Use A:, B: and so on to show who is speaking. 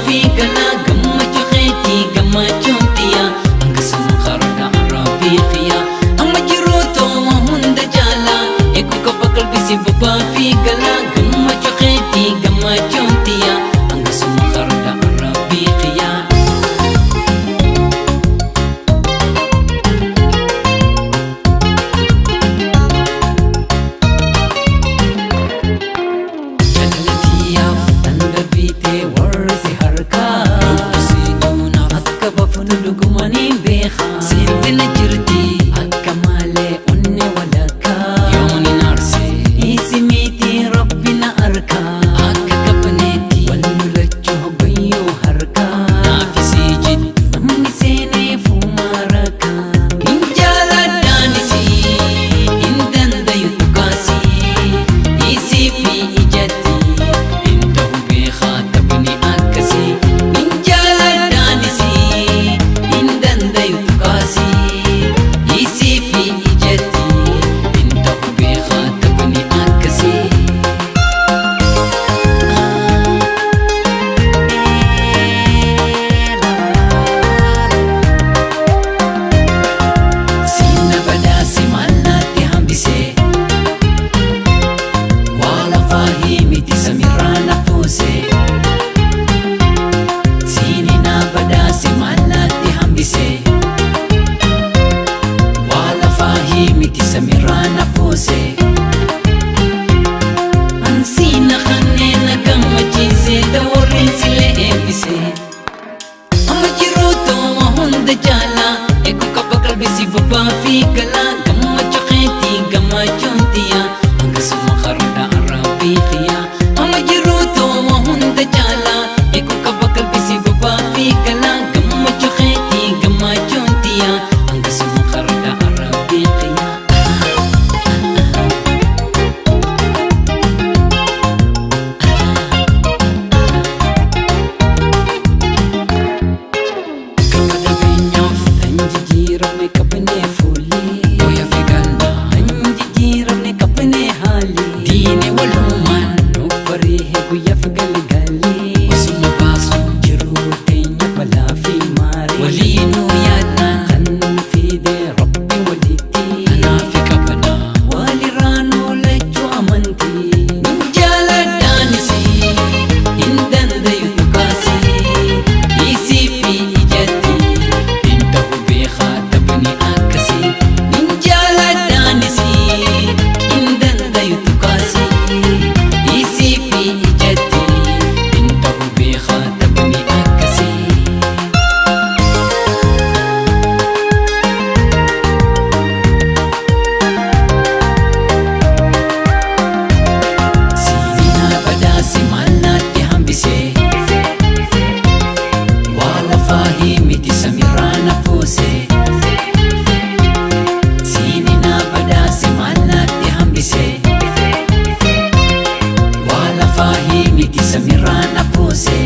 A: fi galaa gammachuu keetii gammachuun tiyya hangasuma qarda rabbii xiyya amma jiruu tooma hunda jaalaa eeguu qaba qalbisi bobbaa fi galaa gammachuu keetii gammachuun tiyya hangasuma qarda rabbii xiyya. Jaallatiyyaaf tan darbitee warri si harkaa Lubbisii duunaaf akka bafnu dhugumanii beekaa Seentina jirti akka malee onnee walakkaa Yoon hin aarse isi miti rabbi na arkaa Akka qabneetti wal lolachuu hoggayyoo harkaa Naafisii jiddu namni seenee fuumaa rakkaa Hin jaaladhaanisi hin dandayu tukaasii Isii fi ijatti hin ta'u beekaa taphni akkasii Hin jaaladhaanisi hin dandayu tukaasii Isii fi ijatti hin ta'u beekaa taphni akkasii. Sinna badhaase maal naatti hambisee waa lafaa himiti samirraa na fuuse Siinina badhaase maal naatti hambisee waa lafaa himiti samirraa na fuuse Ansiina kanneen na gammachiise ta'urriin silee eebbise. Amma jiruu tooma hunda jaalaa eeguu qaba qalbisi bobbaa fi galaa gammachuu keetii gammachuun tiyya hangasuma qarda rabbii xiyya. Amma jiruu tooma hunda jaalaa eeguu qaba qalbisi bobbaa fi galaa gammachuu keetii gammachuun tiyya hangasuma qarda rabbii xiyya. Qaba qabeenyaaf tan jijjiiramne qabnee fuulli Booya fi ganna tan jijjiiramne qabnee haalli Diine walumaan nuuf bareehe guyyaaf galgalli Osuma baasu jiruu teenya balaa fi maarii Waliinuu yaadnaan kan nu fide rabbi walitti Kanaaf qabna walirraa nu lachuu amantii Hin jaaladhaanisi hin dandayu tukaasii Isii fi ijatti hin ta'u beekaa taphni akkasii Hin jaaladhaanisi hin dandayu tukaasii Isii fi ijatti hin ta'u beekaa taphni akkasii. Siinina badhaase maal naatti hambisee waa lafaa himiti samirraa na fuuse Siinina badhaase maal naatti hambisee waa lafaa himiti samirraa na fuuse.